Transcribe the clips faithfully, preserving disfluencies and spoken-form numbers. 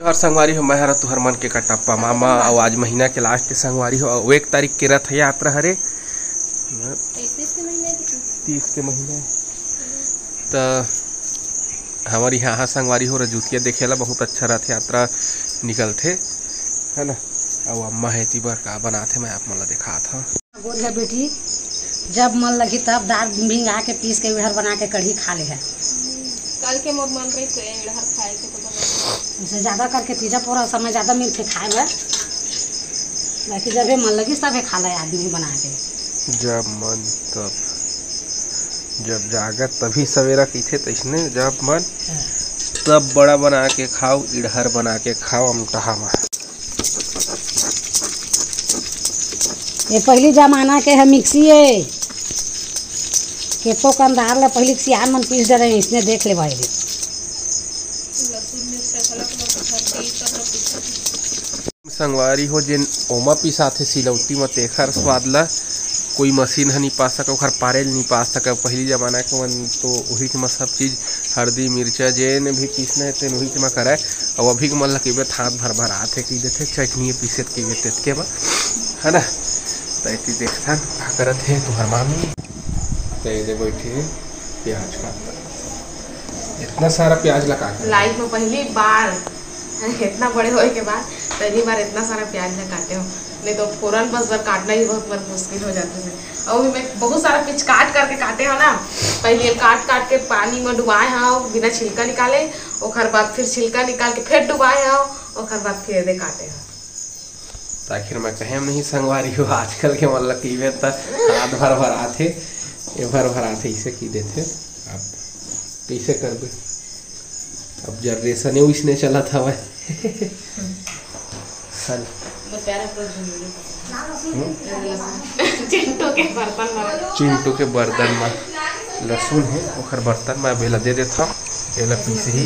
हर संगवारी हो, मैं हर तुहर मन के कटप्पा मामा, अउ आज महीना के लास्ट संगवारी हो, अउ एक तारीख के रथ यात्रा हरे। तीस के महीना है। त हमर यहाँ संगवारी हो रजूतिया देखे ला बहुत अच्छा रथ यात्रा निकलथे, है ना। अउ अम्मा हे एती बर का बनाथे, मैं आप मन ला देखात हव। गोरिया बेटी, जब मन लगही तब दार भिंगा के पीस के इड़हर बना के कढ़ी खा ले है। कल के मोर मन रहिस इड़हर खाए के तो बना। उसे ज्यादा करके तीजा पोरा समय ज्यादा मिलथे खाए बर, बाकी जब ये मन लगिस तब ये खा ले आदमी बना के। जब मन तब, जब जागत तभी सवेरा कहिथे, तइसने जब मन तब बड़ा बना के खाओ, इड़हर बना के खाओ अमटहा मा। ये पहली जमाना के है मिक्सी है, केतो कंदार ले पहली सियान मन पीस डरे, इसने देख ले भाई रे। संगवारी हो, जेन ओमा पिसाथे सिलौटी म, तेखर स्वाद ला कोई मशीन ह नी पा सके, ओखर पारे ल नी पा सके। पहिली जमाना के मन तो उहीच म सब चीज, हरदी, मिर्चा, जेन भी पीसना हे तेन उहीच म करय। अउ अभी के मन ला कहिबे त हाथ भर भर आथे, कहि देथे चटनी पीसे त कहिबे तेतके म, है ना। त एती देखथन का करत हे तुहर मामी। त एदे बैठे हे प्याज काटत, इतना सारा प्याज ला काटे। लाइफ में पहली बार इतना बड़े होए के बाद पहली बार इतना सारा प्याज ला काटे हो, नहीं तो फोरन बस बर काटना ही बहुत बार मुश्किल हो जाते थे। और भी मैं बहुत सारा पिचकाट करके काटे हो ना, पहले काट काट के पानी में डुबाए हो बिना छिलका निकाले, ओकर बाद फिर छिलका निकाल के फिर डुबाए हो, ओकर बाद फिर एदे काटे हो। त आखिर मैं कहे नहीं संगवारी हो, आजकल के मन ल कहिबे त हाथ भर भर आथे, ये भर भर आथे, इसे कहि देथे। अब कइसे करबे, अब जनरेशन ये इसने चलत हवय। सन। चिंटू के बर्तन में, चिंटू के बर्तन में लहसुन हे, ओखर बर्तन में अब एला दे देथव, एला पीसही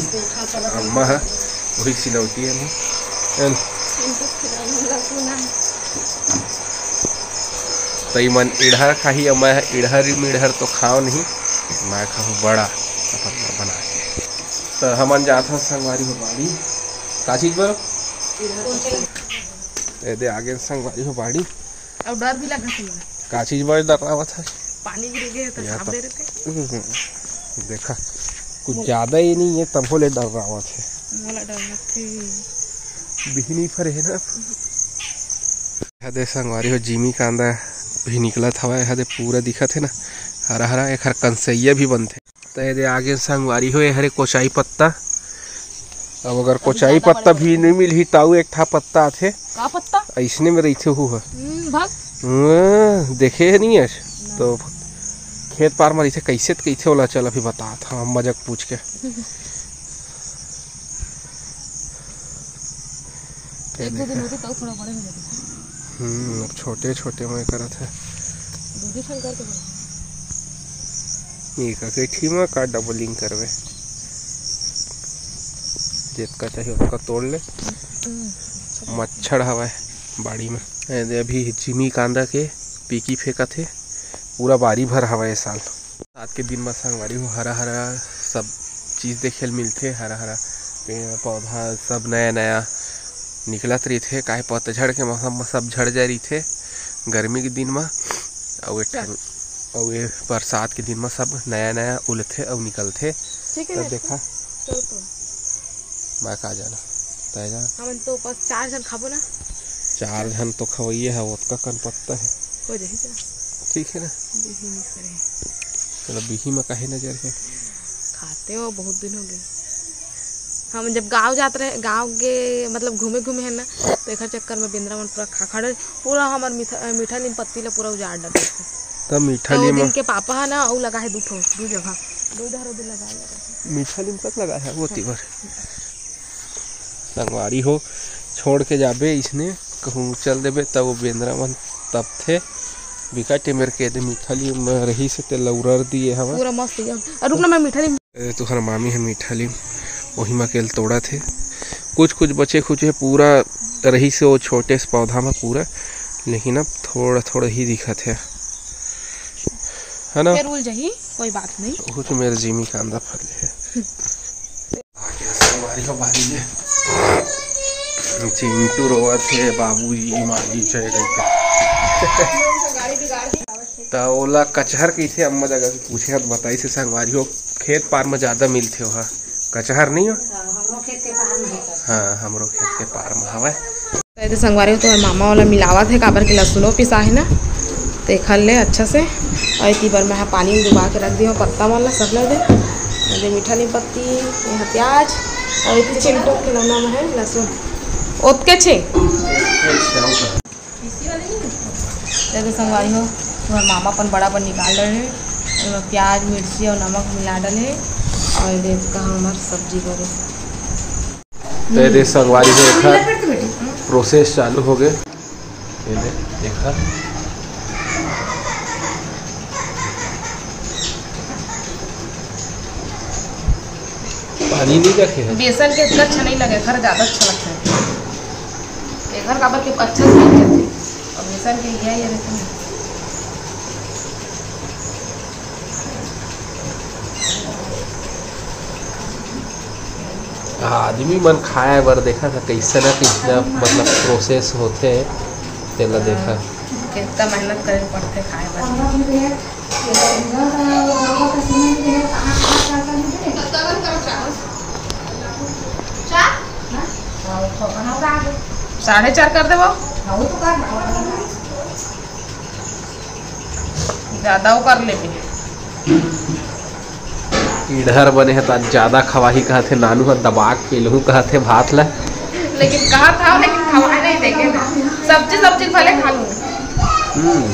अम्मा ह, वही सिलौटी हे ना। एल। तई मन इड़हर खाही, अउ मैं इड़हर मिड़हर तो खाओ नहीं, मैं खाहूँ बड़ा अपन बना के। त हमन जाथन संगवारी हो बाड़ी। का चीज बर? एदे आगे संगवारी हो बाड़ी। अउ डर भी लगत हे। का चीज बर डरावत हे? पानी गिर गए तो या सांप तब। दे देते। हम्म, देखा, कुछ ज्यादा ही नहीं है, तभो ले डरावत हे। मोला डर लगथे। बिहनी फरे हे ना। एदे संगवारी हो, जिमी कांदा भी निकलत हवय, एदे पूरा दिखत हे ना, हरा हरा। एखर कंसैया भी बनथे। त एदे आगे संगवारी हो, ए हरे कोचाई पत्ता। अब अगर अभी कोचाई ज्यादा पत्ता बड़े भी होते। नहीं मिलही, ताऊ एक ठा पत्ता आथे। का पत्ता? अइसने में रहिथे हू ह। हम्म, भाग। हम्म, देखे हे नहीं आज? ना। तो खेत पार में रहिथे, कइसे त कहिथे ओला, चल अभी बतात हँव, मजाक पूछ के। एक दो दिन होते तो थोड़ा बड़े हो जाते। हम्म, अब छोटे छोटे में करत हे। दूधी ठन करके बड़े। ये का केठी में का डबलिंग करबे, जितका चाहिए उतका तोड़ ले। हम्म। मच्छर हवय बाड़ी में। ए दे, अभी जिमी कांदा के पीकी फेंकत हे, पूरा बारी भर हवय ए साल। बरसात के दिन म संगवारी हो, हरा-हरा सब चीज देखे ल मिलथे, हरा-हरा पेड़-पौधा सब नया-नया निकलत रहिथे, काहे पतझड़ के मौसम म सब झड़ जाय रहिथे गर्मी के दिन म, अउ ए ठंड, अउ ए बरसात के दिन म सब नया-नया उलथे अउ निकलथे। ठीक है, तब देखा। चल तो। मैं का जाना, तय जान। हमन तो बस चार झन खाबो ना। चार झन तो खवइया है, ओतका कन पत्ता है। हो जाही जा। ठीक है ना? बिही में करे। चलो, बिही में काहे नजर है? खाते हो, बहुत दिन हो गए। हम जब गांव जात रहे, गांव के मतलब घूमे घूमे है ना, तो एकर चक्कर में बेंदरा मन पूरा खा खड़े, पूरा हमर मीठा, मीठा नीम पत्ती ला पूरा उजाड़ डाले। तब मीठा तो नीम दिन के पापा है ना, ऊ लगा है दू ठो, दू जगह, दू धार दू लगा है। मीठा नीम कत लगा है वो तीवर? संगवारी हो, छोड़ के जाबे इसने, कहूँ चल देबे, तब वो बेंदरा मन तपथे। बिकट एमेर के दे मीठा नीम रहिस हे, तेला उरर दिए हवय। पूरा मस्त एकदम। अ, रुक ना, मैं मीठा नीम ए, तुहर मामी ह मीठा नीम ओही म केल तोड़त हे। कुछ कुछ बचे खुचे पूरा रहिस हे वो छोटे से पौधा म पूरा, लेकिन अब थोड़ा थोड़ा ही दिखत हे, है ना? फेर उल जाही, कोई बात नहीं। कुछ मेरे जिमी कांदा फल है। आगे संगवारी हो बारी ले। चिंटू रोवत हे, "बाबूजी, माई, चले गए।" त ओला कचहर कहिथे, अम्मा जगह से पूछे हन, बताइस हे संगवारी हो, खेत पार म जादा मिलथे ओहा। कचहर नहीं हो? हाँ, हमरो खेत के पार म हे। हाँ, हमरो खेत के पार म हवय। त एदे संगवारी हो, तोर मामा वाला मिलावत हे, काबर के लहसुनो पिसा हे ना, तेखर ले अच्छा से। अउ एती बर मैं ह पानी में डुबा के रख दियो पत्ता मन ला, सब ला दे। एदे मीठा नीम पत्ती, एहा प्याज, अउ एती चिमटो के नमना में हे लहसुन। ओतके छे। एदे संगवारी हो, तुम्हार मामा अपन बड़ा पर निकाल डरे हे। एमा प्याज, मिर्ची अउ नमक मिला डले हे। अउ एदे कहाँ हमार सब्जी करे। तो ये दे संगवारी हो, एखर प्रोसेस चालू हो गए। ये दे, देखा। पानी नहीं रखे है। बेसन के इतना अच्छा नहीं लगे, घर ज्यादा अच्छा लगता है। ये घर काबर के अच्छा से नहीं करते। और बेसन के ये, ये रहते हैं। आदमी मन खाए बर देखा था, कैसे ना कैसे ना, मतलब, प्रोसेस होथे, तेला देखा। कितना मेहनत करे पड़थे खाए बर। साढ़े चार कर देबो। ज्यादा वो कर लेबे। इधर बने है त ज्यादा खवाही कहत हे, नानू ह दबा के पेलहू कहत हे भात ला। लेकिन कहा था, लेकिन खवा नहीं देंगे ना। सब्जी, सब्जी भले खा लूँ। हम्म।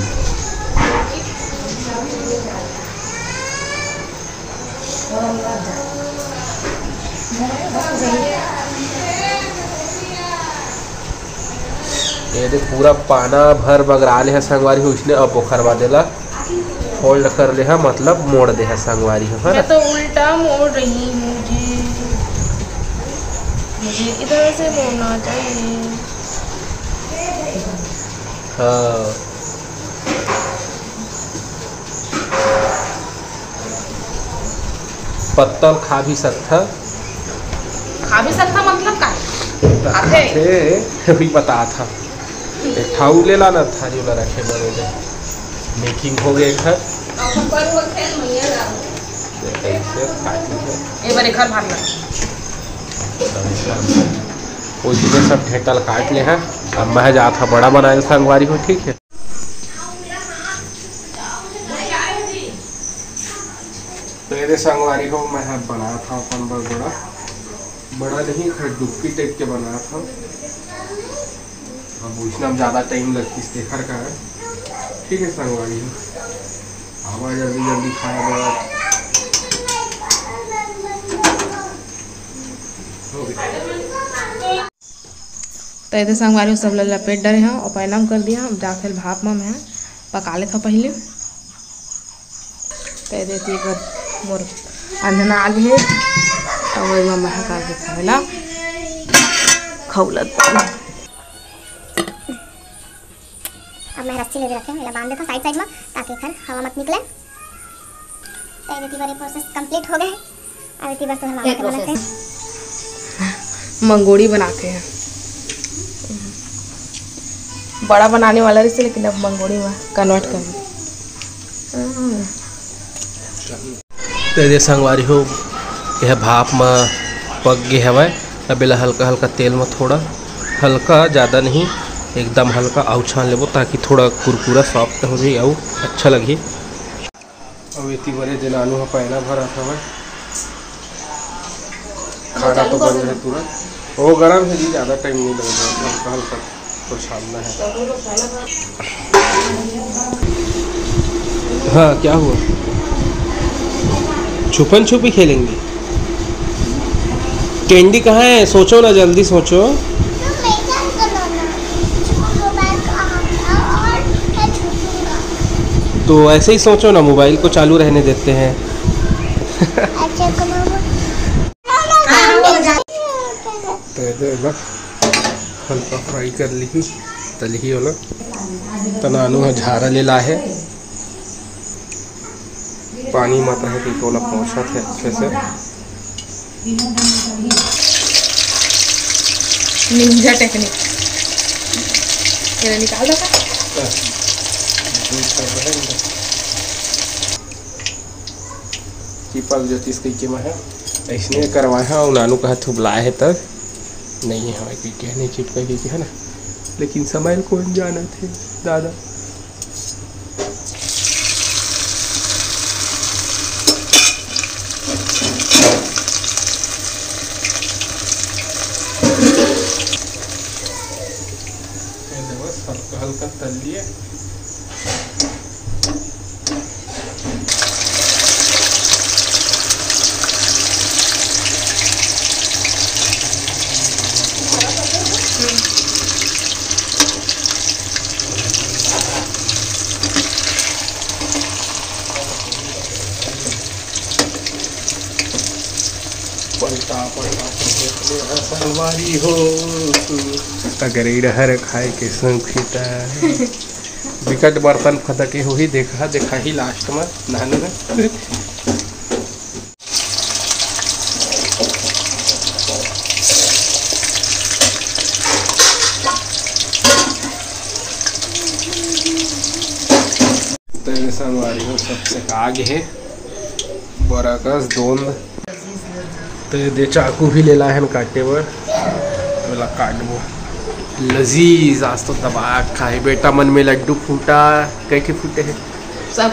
ये दे पूरा पाना भर बगरा ले ह संगवारी हो, इसने अब ओखर बाद एला फोल्ड कर ले ह, मतलब मोड़ दे ह संगवारी हो, है ना? मैं तो उल्टा मोड़ रही हूँ जी, मुझे इधर से मोड़ना चाहिए। हाँ। पत्तल खा भी सकथा। खा भी सकथा मतलब का? खाथे। खाथे, वही बता था। एक ठाऊ ले लाना थारी वाला रखे बर दे। मेकिंग हो गए घर। अपन पर वो खेल मैया ला। ऐसे काट लीजिए। एक बार एक बार भाग लगा। वो इसमें सब घेटल काट ले हैं। अब मैं जात हा बड़ा बनाए संगवारी हो, ठीक है। तो ये दे संगवारी हो, मैं ह बनात हव अपन बर बड़ा, बड़ा नहीं, खैर डुबकी टाइप के बनात हव। अब उसने हम ज़्यादा टाइम लगतीस तेखर कारण। ठीक है संगवारी हो, आवा जल्दी जल्दी खाए बर। हो गया। तो एदे संगवारी हो, सब ला लपेट डरे हव अउ पैना म कर दिया। अब जात हन भाप म मैं पका लेथव पहिले। तो एदे एती बर मोर अंधना आ गे हे, अउ एमा महका के खाए ला खौलत। अब मैं रस्सी ले रखे हूँ, एला बांध देथव साइड साइड म, ताकि एखर हवा मत निकले। तो ये दे बर ये प्रोसेस कंप्लीट हो गए है। अब एती बर तो हम क्या आगे बनाते हैं। मंगोड़ी बनाते हैं। बड़ा बनाने वाला रहिसे, लेकिन अब मंगोड़ी में कन्वर्ट कर दे। तो ये संगवारी हो, यह भाप में पक गए हवय। अब एला हल्का हल्का तेल में थोड़ा हल्का, ज़्यादा नहीं, एकदम हल्का अउ छान लेबो, ताकि थोड़ा कुरकुरा सॉफ्ट हो जाए अउ अच्छा लगही। अउ एती बरे दे नानू ह पैना भरत हवय। खाना तो बन रहे तुरंत। वो गरम है जी, ज़्यादा टाइम नहीं लगेगा, हल्का हल्का तो छानना है। हाँ, क्या हुआ? छुपन छुपी खेलेंगे। कैंडी कहाँ है? सोचो ना, जल्दी सोचो। तो ऐसे ही सोचो ना, मोबाइल को चालू रहने देते हैं। तो ये दे ला, हल्का फ्राई कर ली, तलही वाला। त नानू ह झारा ले लाहे, पानी मत रहे तो तोला पोंछत हे अच्छे से। Ninja technique. ये निकाल दो का? चिपक जतिस कहिके मैं ह अइसने करवाए हंव, अउ नानू कहत हुबलाए हे त नइ हवय कहिके, नइ चिपकय कहिके, है ना। लेकिन समय ल कोन जानत हे दादा। ये देखो, सबको हल्का तल लिए। पलटा, पलटा के देख ले, हाँ, संगवारी हो। अगर इड़हर खाए के शौक हे त बिकट बर्तन फदके होही, देखा, देखा ही लास्ट में नानू ह। तो ये संगवारी हो, सब सेका गे हे। बरा कस दोंद। तो ये दे चाकू भी ले लाए हन काटे बर। ओला काटबो। लजीज, आज तो दबा खाए। बेटा मन में लड्डू फूटा, कह के फूटे हे? सब।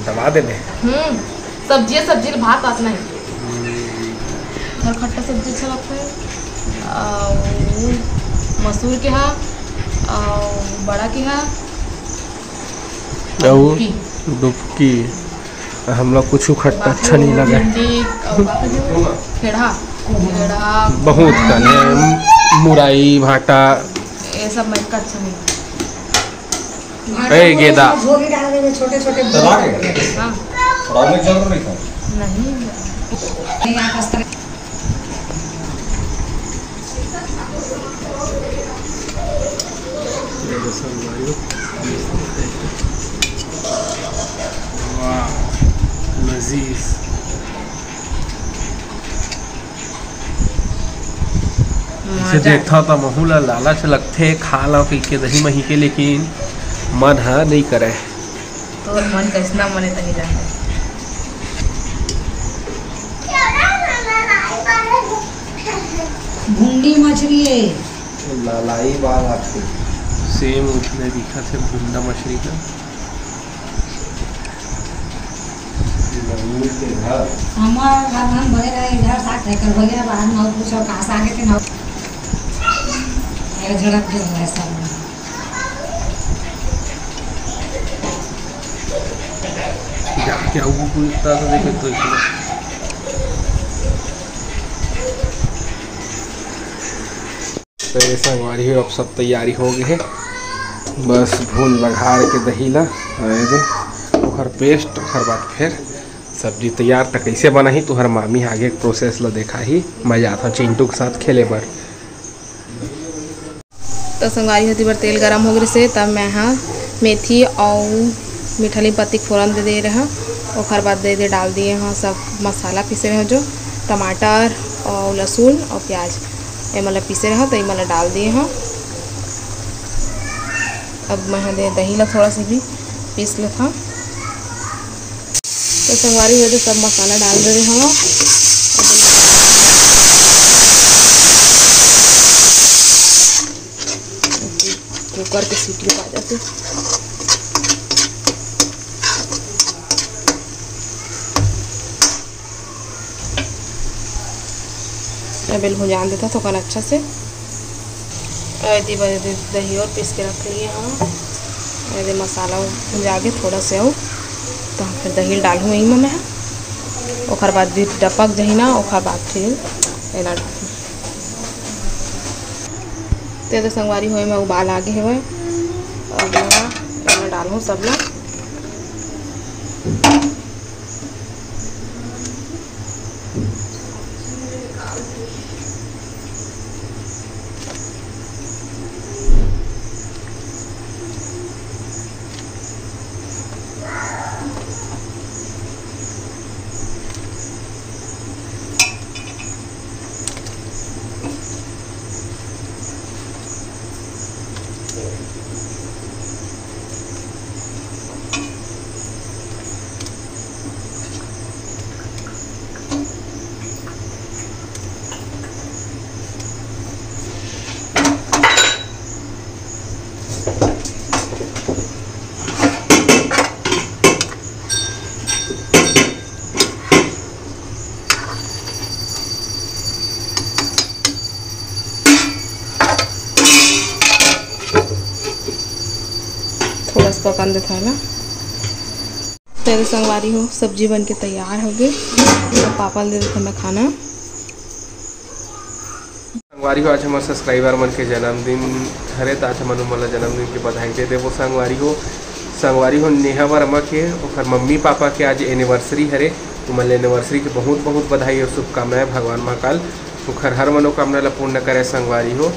दबा देबे। हम्म, सब्जी, सब्जी ले भात आस नहीं। हम्म। और खट्टा सब्जी अच्छा लगता है। और मसूर के हा, और बड़ा के हा, और डुबकी। डुबकी। हमला कुछ खट्टा अच्छा नहीं लगे। भिंडी, और का कहते हो? खेड़ा। खेड़ा। बहुत कने, मुरई, भाटा। ये सब मैं का अच्छा नहीं लगे। ए, गेदा। झोली डाल देंगे, छोटे छोटे दबा के? हाँ। थोड़ा में जरूर नहीं था। नहीं। नहीं, आप इस तरह वाह, लजीज। इसे मजा। देखथव त महू ला लालच लगथे, खा लव कहिके दही मही के, लेकिन मन ह नइ करय। तोर मन कइसना मने तही जाने। भुंडी मछरी हे। लालाई बाल आथे। सेम उसने दिखा थे भुंडा मछरी का। मम्मी के घर। हमार घर हम बड़े रहे इधर साथ है, कर भैया बाद में कुछ और कहाँ से आगे थे ना। ये झड़क जो है सब। जाके आऊ कोई इतना तो देखे तो इसमें। तो ये संगवारी हो, अब सब तैयारी हो गए है, बस भून लघार के दही ला, अउ ये दे ओखर पेस्ट, ओखर बाद फिर सब्जी तैयार। त कैसे बनाही तुहर मामी आगे प्रोसेस ला देखाही। मैं जात हूँ चिंटू के साथ खेले बर। तो संगवारी हो, ओती बर तेल गरम हो गइस हे, तब मैं हा मेथी अउ मीठा नीम पत्ती के फोरन दे दे रहा। ओखर बाद दे दे डाल दिए हा सब मसाला पीसे रहे जो टमाटर अउ लहसुन अउ प्याज, एमन ला पीसे रहा तो एमन ला डाल दिए हा। अब मैं हा दे दही ला थोड़ा सा भी पीस लेता। तो संगवारी हो, तो सब मसाला डाल दे रहे हो। कुकर के सीटी आ जाते। अब एला भुंजान देता थोकन अच्छा से। अउ एती बर दही और पीस के रख लिए हम। एदे मसाला भुंजा गे थोड़ा से अउ, तो हम फिर दही डालहूँ एमा मैं। ओकर बाद भी टपक जही ना, ओकर बाद फिर एला डालहूँ। ते तो संगवारी हो एमा उबाल आ गे हवय। अब मैं एला डालहूँ सबला। पकन देथव एला। तो संगवारी हो, सब्जी बन के तैयार हो गए। तो पापा ल दे देथव मैं खाना। संगवारी हो, आज हमर सब्सक्राइबर मन के जन्मदिन हरे, त आज हमन ओमन ला जन्मदिन के बधाई दे देबो। संगवारी हो, संगवारी हो, नेहा वर्मा के ओकर मम्मी पापा के आज एनिवर्सरी हरे। ओमन ला एनिवर्सरी के बहुत बहुत बधाई और शुभकामनाएं। भगवान महाकाल ओकर हर मनोकामना ला पूर्ण करे। संगवारी हो,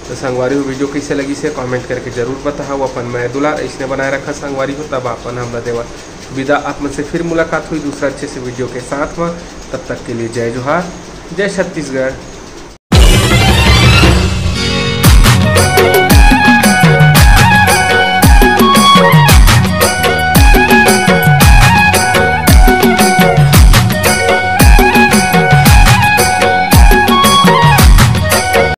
तो संगवारी हो, वीडियो कैसे लगिस हे कमेंट करके जरूर बताहव। अपन मया दुलार ऐसने बनाए रखा संगवारी हो। तब अपन हमला देवा विदा, आप मन से फिर मुलाकात होही दूसरा अच्छे से वीडियो के साथ में। तब तक के लिए जय जोहार, जय छत्तीसगढ़।